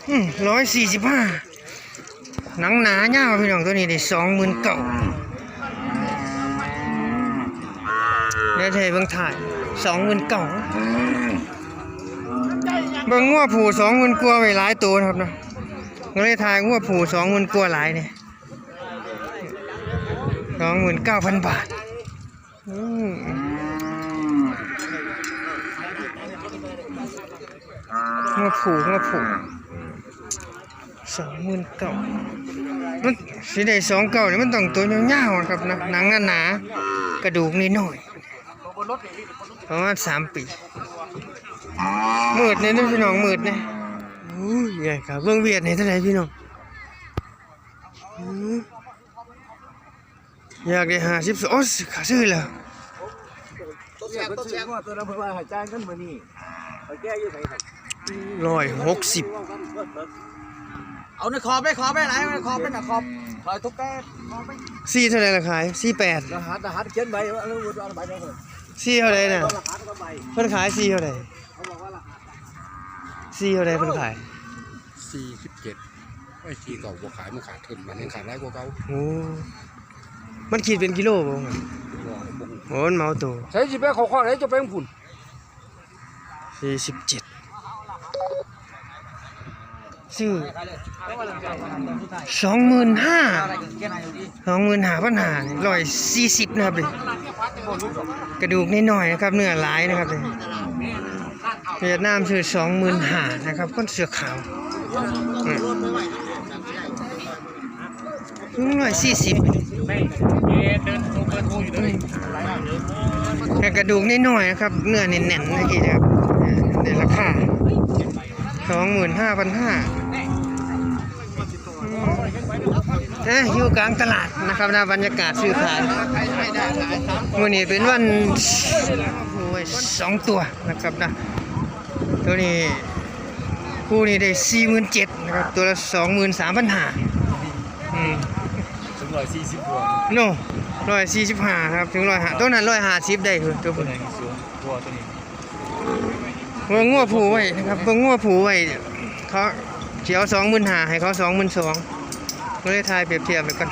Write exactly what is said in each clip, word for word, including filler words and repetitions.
อืม ร้อยสี่สิบห้า หนังหนายาวพี่น้อง ตัวนี้ได้สองหมื่นเก้า เดี๋ยวให้เบิ่งท้าย สองหมื่นเก้า เบิ่งงัวผู้ สองหมื่นกว่าไว้หลายตัวนะครับเนาะ ก็เลยถ่ายงัวผู้ สองหมื่นกว่าหลายนี่ สองหมื่นเก้าพันบาท อืม งัวผู้ งัวผู้ สองหมื่นเก้า มันสิได้สองเก้านี่ มันต้องตัวยาวๆนะครับนะ หนังหนาๆ กระดูกน้อยๆ ประมาณสามปี มืดเนี่ยนะพี่น้อง มืดเนี่ย อุ้ย ใหญ่ครับ เบิ่งเวียดนี่เท่าไหร่พี่น้อง อืม อยากได้ห้าสิบ โอ้ย ขาซื้อแล้ว ตัวเสียง ตัวเสียง ตัวนั้นเพิ่นว่าให้จ่ายเงินมื้อนี้ ไปแก้อยู่ไสครับ ร้อยหกสิบ เอาในขอบไป ขอบไปไหน ในขอบไปน่ะ ขอบ ขอบทุกแก้ ขอบไป สี่เท่าไหร่ล่ะขาย สี่แปด รหัส รหัสเขียนไว้ เอา เอาใบเดียวเถอะ สี่เท่าไหร่น่ะ รหัสก็ใบ เพิ่นขายสี่เท่าไหร่ เขาบอกว่ารหัส สี่เท่าไหร่เพิ่นขาย สี่สิบเจ็ด ไอ้สี่เก่าบ่ขาย มันขาดทุน มันยังขาดหลายกว่าเก่า โอ้ มันคิดเป็นกิโลบ่ บ่ บ่ โอ้ มันเหมาตัว ใส่สิไปเข้าคอกไหน จะไปของพุ่น สี่สิบเจ็ด ซื้อ สองหมื่นห้า สองหมื่นห้าพันห้า ร้อยสี่สิบนะครับนี่ กระดูกน้อยๆนะครับ เนื้อหลายนะครับนี่ เวียดนามซื้อ สองหมื่นห้า นะครับ คนเสื้อขาว อืม ร้อยสี่สิบ แต่กระดูกน้อยๆนะครับ เนื้อแน่นๆนะพี่นะครับ ในราคา สองหมื่นห้าพันห้า นะ อยู่กลางตลาดนะครับนะ บรรยากาศซื้อขาย มื้อนี้เป็นวัน โอ้ย สองตัวนะครับนะ ตัวนี้ คู่นี้ได้ สี่หมื่นเจ็ดนะครับ ตัวละ สองหมื่นสามพันห้า อืม ถึงร้อยสี่สิบกว่า โน่ ร้อยสี่สิบห้า ครับ ถึงร้อยห้า ตัวนั้น ร้อยห้าสิบ ได้คือตัว ตัว นี้สูงกว่าตัวนี้ เบิ่งงัวผูไว้นะครับ เบิ่งงัวผูไว้ เขาสิเอา สองหมื่นห้า ให้เขา สองหมื่นสอง ก็เลยถ่ายเปรียบเทียบไปก่อน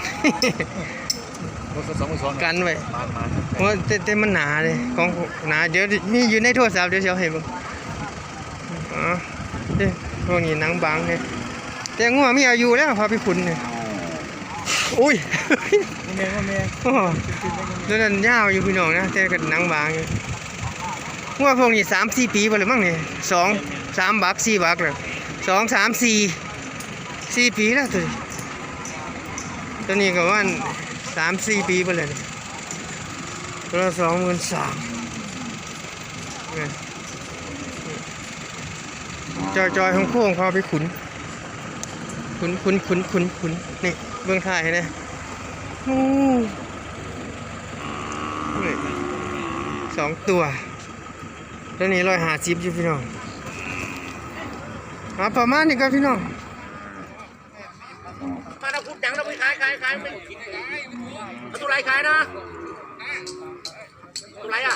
รถก็สองหมื่นสอง กันไว้ มา มา เพราะว่าแต่ แต่มันหนาเลย ของหนา เดี๋ยวมีอยู่ในโทรศัพท์ เดี๋ยวสิเอาให้เบิ่ง อ๋อ เอ๊ะ พวกนี้หนังบางเนี่ย แต่งัวมีอายุแล้ว พาไปขุนเนี่ย อุ้ย แม่นบ่แม่น โอ้ ตัวนั้นยาวอยู่พี่น้องนะ แต่ก็หนังบางอยู่ งัวพวกนี้สามสี่ปีไปเลยมั้งเนี่ย สอง สามบัก สี่บักเลย สอง สาม สี่ สี่ปีแล้วตัวนี้ ตัวนี้ก็ว่าสามสี่ปีไปเลย ตัวละ สองหมื่นสาม เนี่ย จอยๆ โค้งๆ พาไปขุน ขุน ขุน ขุน ขุน ขุน นี่ เบิ่งท้ายให้แหน่ โอ้ นี่ สองตัว ตัวนี้ ร้อยห้าสิบ อยู่พี่น้อง อ่ะ ประมาณนี้ครับพี่น้อง มาแล้ว พูดดังแล้ว ไปขาย ขาย ขาย ไม่ เอาตัวไหนขายนะ ตัวไหนอ่ะ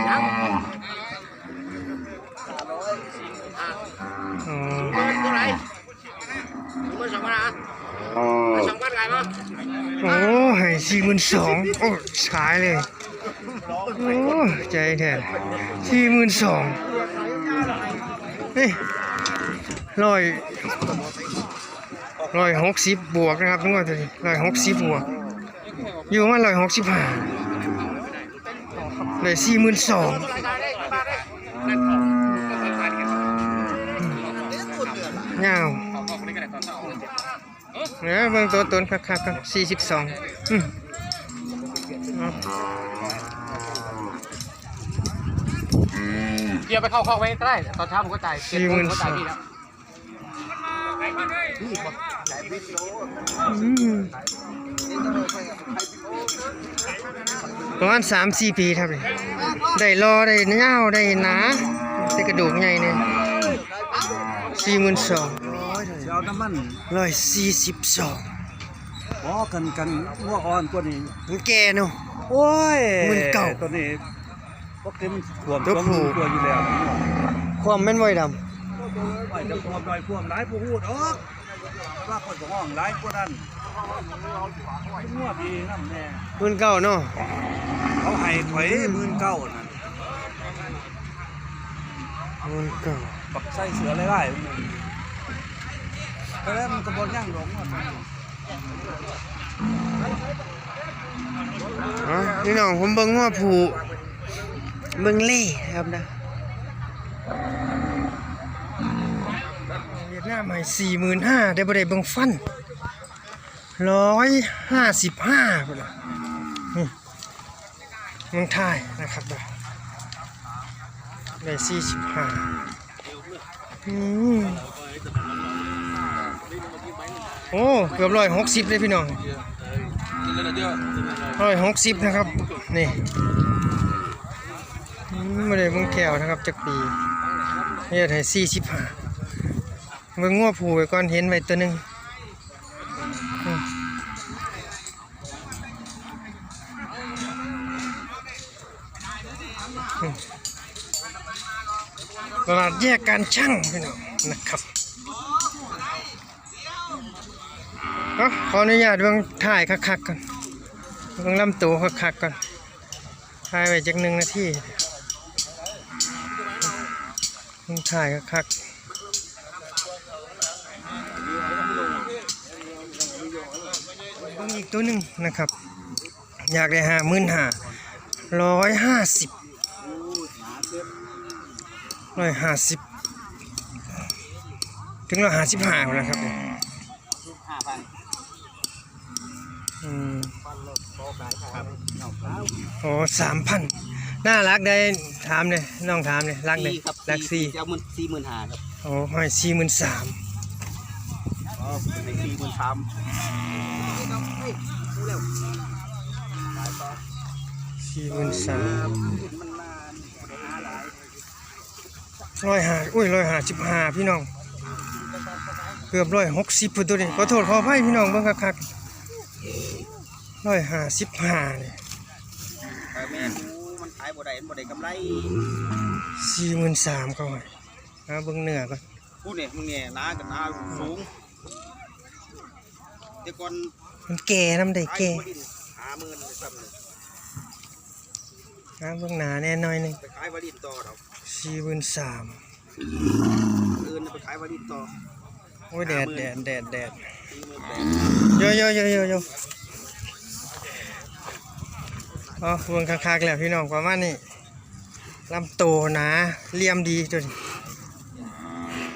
ยัง อ๋อ ตัวไหน หมื่นสองพันอ่ะ สองพันขายปะ โอ้ ให้ สี่หมื่นสอง โอ้ ขายเลย โอ้ ใจแท้ สี่หมื่นสอง เอ้ย ร้อย ร้อยหกสิบ บวกนะครับ ทั้งหมดเลย ร้อยหกสิบ บวก อยู่มา ร้อยหกสิบห้า ได้ สี่หมื่นสอง ยาว เนี่ย เบิ่งตัวตนคักๆ ครับ สี่สิบสอง อืม เอา เดี๋ยวไปเข้าคอกไว้ก็ได้ ตอนเช้าผมก็จ่าย เก็บเงินผมก็จ่ายพี่แล้ว อืม ประมาณสามสี่ปีครับนี่ ได้หล่อ ได้ยาว ได้หนา แต่กระดูกใหญ่เนี่ย สี่หมื่นสอง เอาน้ำมัน ร้อยสี่สิบสอง บ่ กัน กันงัวอ่อนกว่านี้ มันแก่เนาะ โอ้ย หมื่นเก้า ตัวนี้ ปกติมันท่วม ตัวผู้ สองหมื่นกว่าอยู่แล้ว ความแม่นบ่ไอ้ดำ ไว้จะควบหน่อยควบหลายผู้ฮู้ดอก แต่ว่าคนก็ห้องหลายกว่านั้น งัวดีนำแน่ หมื่นเก้าเนาะ เขาให้ข่อย อืม หมื่นเก้านั่น หมื่นเก้า บักใส่เสื้อลายๆ แต่แล้วมันก็บ่ย่างดอกงัว อ่ะ พี่น้อง ผมเบิ่งงัวผู้ เบิ่งเล่ครับนะ เวียดนามให้สี่หมื่นห้า ได้บ่ได้เบิ่งฟัน ร้อยห้าสิบห้า พุ่นน่ะ นี่ เมืองไทยนะครับ ได้สี่สิบห้า อืม โอ้ เกือบร้อยหกสิบเลยพี่น้อง ร้อยหกสิบนะครับ นี่ อืม บ่ได้เบิ่งแข้วนะครับ จักปี เฮ็ดให้สี่สิบห้า เบิ่งงัวผู้ไว้ก่อน เห็นไว้ตัวหนึ่ง อืม อืม ตลาดแยกการชั่งพี่น้องนะครับ เอ้า ขออนุญาตเบิ่งท้ายคักๆก่อน เบิ่งลำตัวคักๆก่อน ถ่ายไว้จักหนึ่งนาที เบิ่งท้ายคักๆ เบิ่งอีกตัวหนึ่งนะครับ อยากได้ห้าหมื่นห้า ร้อยห้าสิบ ร้อยห้าสิบ ถึงร้อยห้าสิบห้าแล้วครับ ห้าพัน อืม ครับ อ๋อ สามพัน น่ารักได้ ถามเลย น้องถามเลย รักเลย สี่ครับ รักสี่ สี่ จะเอาหมื่น สี่หมื่นห้าครับ อ๋อ ให้สี่หมื่นสาม อ๋อ ให้สี่หมื่นสาม สี่หมื่นสาม ร้อยห้า อุ้ย ร้อยห้าสิบห้า พี่น้อง เกือบร้อยหกสิบพุ้นตัวนี้ ขอโทษขออภัยพี่น้อง เบิ่งคักๆ ร้อยห้าสิบห้า นี่ เออ แม่น มันขายบ่ได้ มันบ่ได้กำไร สี่หมื่นสาม เขาให้ เอาเบิ่งเนื้อก่อน พูดเนี่ย มึงเนี่ย หนากับหนาสูง แต่ก่อน มันแก่นำได้ ขาย แก่ อยู่บ่ดิน ห้าหมื่น ซ้ำนี่ หาเบิ่งหน้าแน่หน่อยหนึ่ง ไปขายบ่ดินต่อดอก สี่หมื่นสาม อื่นไปขายบ่ดินต่อ โอ้ย แดด แดด แดด แดด โย โย โย โย โย อ๋อ เบิ่งคักๆแล้วพี่น้อง ประมาณนี้ ลำโตหนา เหลี่ยมดีตัวนี้